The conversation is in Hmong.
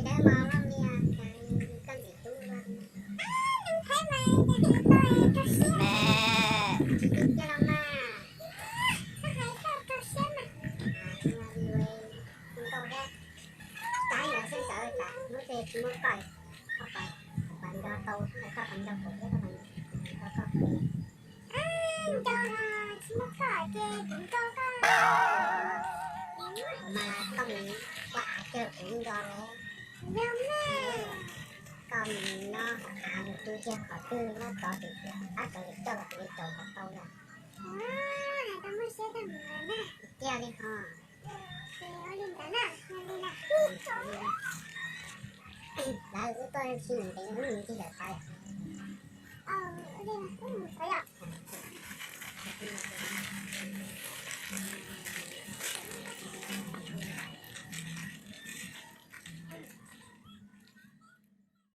Dawb mos loj li, koj ntxim hlub. Thaib mas yog hais tau rau siab. Yog los mas, koj hais tau rau siab mas. Nkauj thiab, tab yog xeeb ntawd tas hnub twg tsis muaj koj, koj puas nco tau, koj puas nco kuv thiab koj puas nco koj? Nco, tsis muaj koj ces kuv nco koj. Mas koj mus ua av kawg kuv nco lawm. Yog mas. Koj mus nyob hauv av mus tu kiag qhov twg nyob tod ces tab tom coj los kuv li caum kom tau yom. Hais tau muaj siab koj mus lawm na. Tiag li ho. Ces ua li ntawd na, ua li na. Lawv wb tuaj si ntev wb mus ncig lawm qhov yom. Ua li na, wb mus qhov yom.